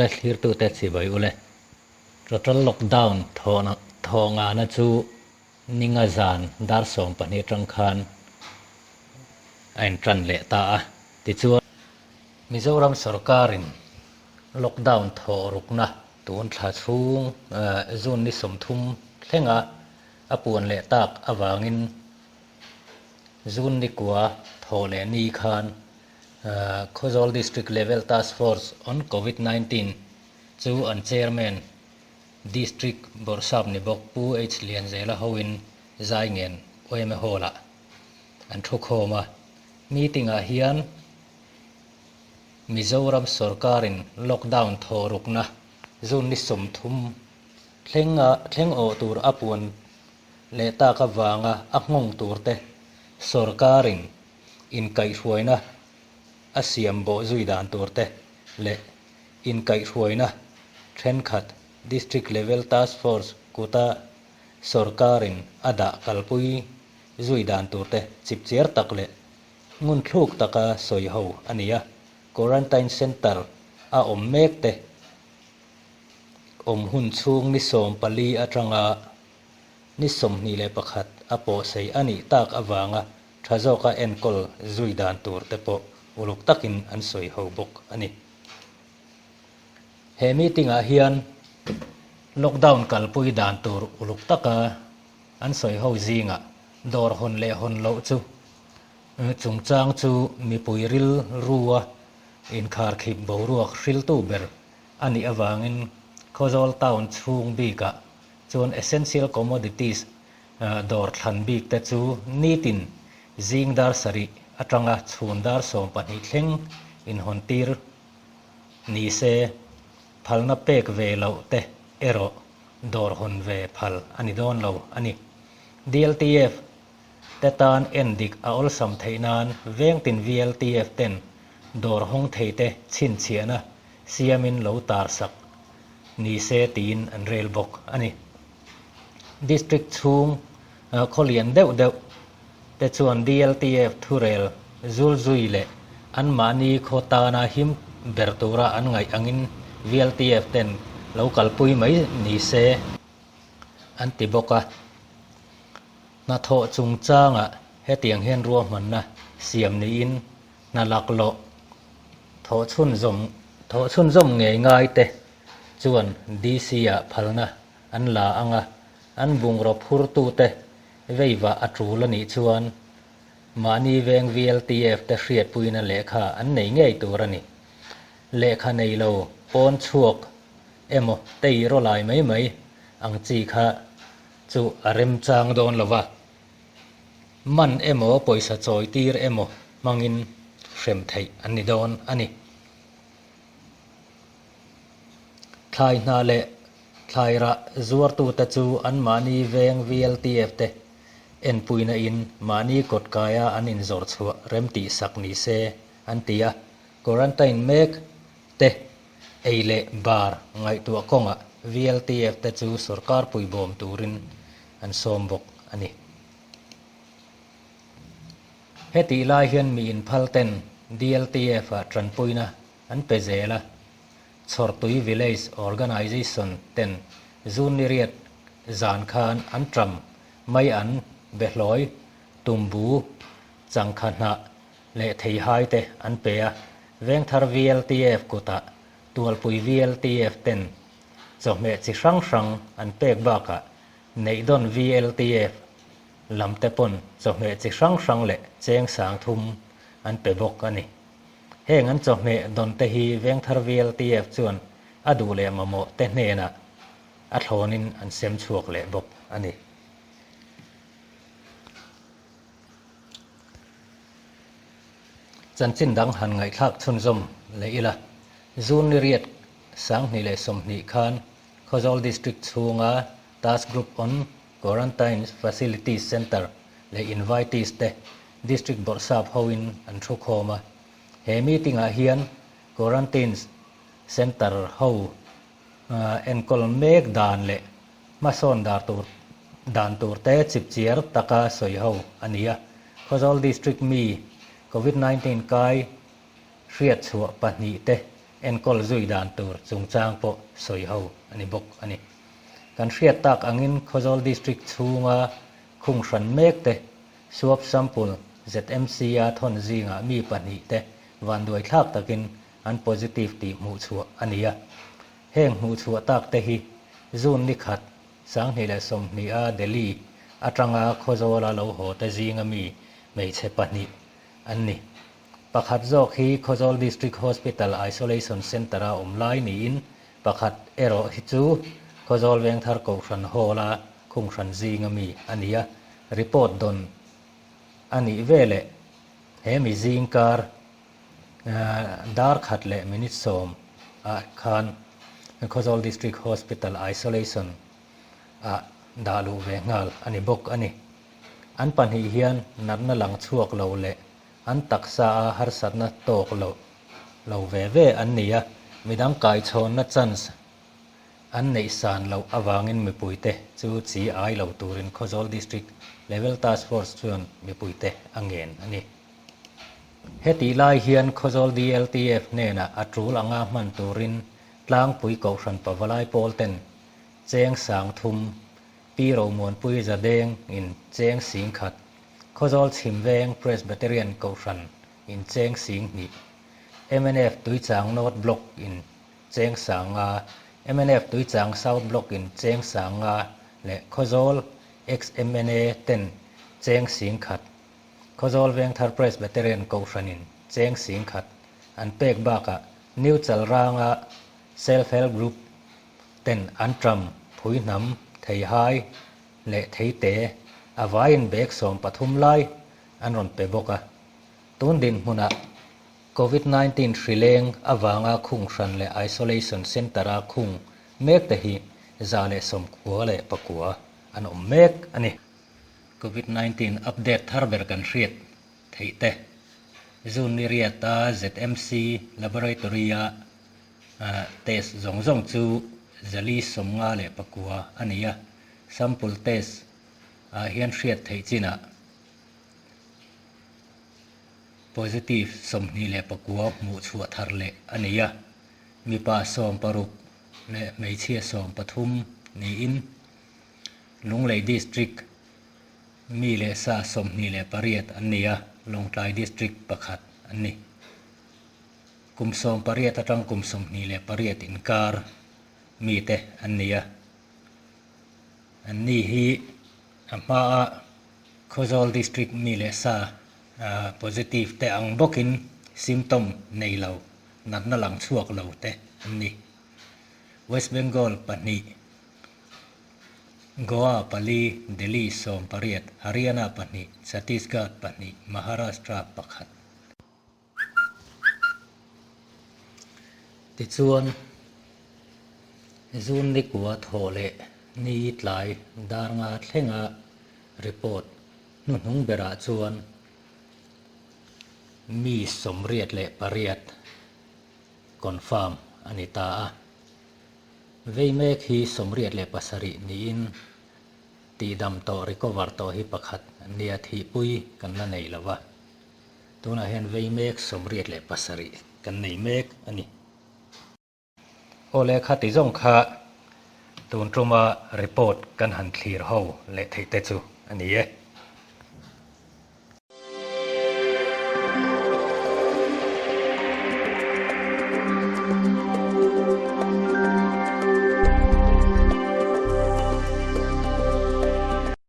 Awle thlirtute chibai ule. Total lockdown thawh ngana chu ninga zan dar 12 atang khan a intan leh ta a. Tichuan, Mizoram sorkarin lockdown thawh rukna tun thla chhung June ni 30 thlenga a puan leh tak avangin June ni kua thawh leh ni khan Khawzawl District Level Task Force on Covid 19 chu an Chairman, District Bawrhsap ni bawk Pu H Lianzela hoin Zaingen yma Hall-ah an thu khawm a. Meeting-ah hian Mizoram sorkarin lockdown thawh rukna June ni 30 thlenga thleng awh tur a puan leh tak avanga a nghawng turte sorkarin inkaihhruaina a siam bawh zui dan tur te leh inkaihhruaina thenkhat District Level Task Force kuta sorkarin a dah kalpui zui dan tur te chipchiar tak leh ngunthluk taka sawi ho a ni a, Quarantine Centre a awm mek te awm hun chhung ni 14 atanga ni 21 a pawhsei a nih tak avanga tha zawka enkawl zui dan tur te pawh uluk takin an sawi ho bawk a ni. He meeting-ah hian lockdown kalpui dan tur uluk taka an sawi ho zingah dawr hawn leh hawn loh chu chungchang chu mipui rilrua inkharkhip boruak hriltu ber a nih avangin Khawzawl town chhung bikah chuan essential commodities dawr thlan bik te chu nitin zing dar 7 atanga chhun dar 12 thleng inhawn tir ni se, phalna pek ve loh te erawh dawr hawn ve phal a ni dawn lo a ni. DLTF te tan en dik a awlsam theih nan vengtin VLTF ten dawr hawng thei te chhinchhiahna siamin lo tar sak ni se tiin an rel bawk a ni. District chhung khawlian deuh deuh te chuan DLTF thurel zul zui leh anmahni khaw tana him ber tura an ngaih angin VLTF ten lo kalpui mai ni se an ti bawk a. Hnathawh chungchangah hetiang hian ruahmanna siam niin hna laklawh thawh chhunzawm thawh chhunzawm ngei ngai te chuan DC-ah phalna an la ang a, an bungraw phurtute veivah a tul a nih chuan mahni veng VLTF te hriatpuina lehkha an nei ngei tur a ni. Lehkha nei lo pawn chhuak emaw tei rawlai mai mai ang chi kha chu a remchang dawn lo va, man emaw pawisa chawi tir emaw hmangin hrem theih an ni dawn a ni. Thlai hna leh thlai rah zuartute chu anmahni veng VLTF te enpuina in mahni kawt kaia an inzawrh chhuah rem tih sak ni se an ti a, quarantine mek te ei leh bar ngaihtuah kawngah VLTF te chu sorkar puibawm turin an sawm bawk a ni. Hetih lai hian mi inphal ten DLTF ah tanpuina an pe zel a, Chhawrtui Village Organisation ten June ni riat zan khan an ṭam mai an behlawi tumbu changkha hnah leh theihai te an pe a, Vengthar VLTF kutah Tualpui VLTF ten chawhmeh chi hrang hrang an pek bakah Neihdawn VLTF lam te pawn chawhmeh chi hrang hrang leh cheng 3000 an pe bawk a ni. Heng an chawhmeh dawn te hi Vengthar VLTF chuan a duh leh mamawh te hnenah a thlawnin an sem chhuak leh bawk a ni. Chanchin dang han ngaihthlak chhunzawm leh ila, June ni riat 2020 khan Khawzawl District chhunga Task Group on Quarantine Facilities Centre leh invitees te District Bawrhsap hoin an thu khawm a. He meeting-ah hian Quarantine Centre ho enkawl mek dan leh hmasawn dar tur dan tur te chipchiar taka sawi ho a ni a. Khawzawl District mi Covid 19 kai hriatchhuah pahnih te. enkawl zui dan tur chungchang pawh sawi ho a ni bawk a ni. Kan hriat tak angin Khawzawl District chhunga khung hran mek te swab sample ZMC-a thawn zingah mi pahnihte vanduai thlak takin an positive tih hmuh chhuah a ni a. Heng hmuh chhuah tak te hi June ni khat 2020 a Delhi atanga Khawzawla lo haw te zinga mi hmeichhe pahnih an ni. Pakhat zawk hi Khawzawl District Hospital Isolation Centre-a awm lai niin pakhat erawh hi chu Khawzawl Vengthar Kohhran Hall-a khunghran zinga mi a ni a, report dawn a nih veleh he mi zingkar dar khat leh minute sawm ah khan Khawzawl District Hospital Isolation ah dah luh ve nghal a ni bawk a ni. An pahnih hian natna lang chhuak lo leh an taksa a harsatna tawk lo lo ve ve an ni a, midang kaichhawnna chance an neih san loh avangin mipuite chu chi ai lo turin Khawzawl District Level Task Force chuan mipuite a ngen a ni. Hetih lai hian Khawzawl DLTF hnenah a tul anga hman turin tlangpui Kohhran Pavalai pawl ten cheng sang thum, Pi Romuanpui Zadeng in cheng sing khat, Khawzawl Chhim Veng Presbyterian Kohhran in cheng sing hnih, mnf Tuichang North Block in cheng sang nga, mnf Tuichang South Block in cheng sang nga leh Khawzawl ex-MNA ten cheng sing khat. Khawzawl Vengthar Presbyterian Kohhranin cheng sing khat an pek bakah New Chalranga Self Help Group ten an ṭam phui hnam theihai leh theite a vaiin bag 13 lai an rawn pe bawk a. Tun dinhmunah Covid 19 hrileng avanga khung hran leh Isolation Centre-a khung mek te hi 199 an awm mek a ni. Covid 19 update thar ber kan hriat theih te. June ni riata ZMC Laboratory-a test zawng zawng chu 459 a ni a, sample test ah hian hriat theih chinah positive 29 hmuh chhuah thar leh a ni a, mipa 16 leh hmeichhia 13 niin Lunglei District mi leh sa 28 an ni a, Lawngtlai District pakhat an ni. Kum 18 atang kum 28 inkar mite an ni a. An ni hi a hmaa Khawzawl District mi leh sa positive te ang bawkin symptom nei lo, natna lang chhuak lo te an ni. West Bengal pahnih Goa pali, Delhi 18, Haryana pahnih, Chhattisgarh pahnih, Maharashtra pakhat. Tichuan, June ni kua thaw leh ni tlai dar nga thlenga report hnuhnung berah chuan mi 88 confirm a ni ta a. Vei mek hi 87 niin tihdam tawh recover tawh hi pakhat nia thihpui kan la nei lo va. Tunah hian vei mek 87 kan nei mek a ni. Aw le kha ti zawng kha tun tuma report kan han thlir ho leh theih te chu a ni e.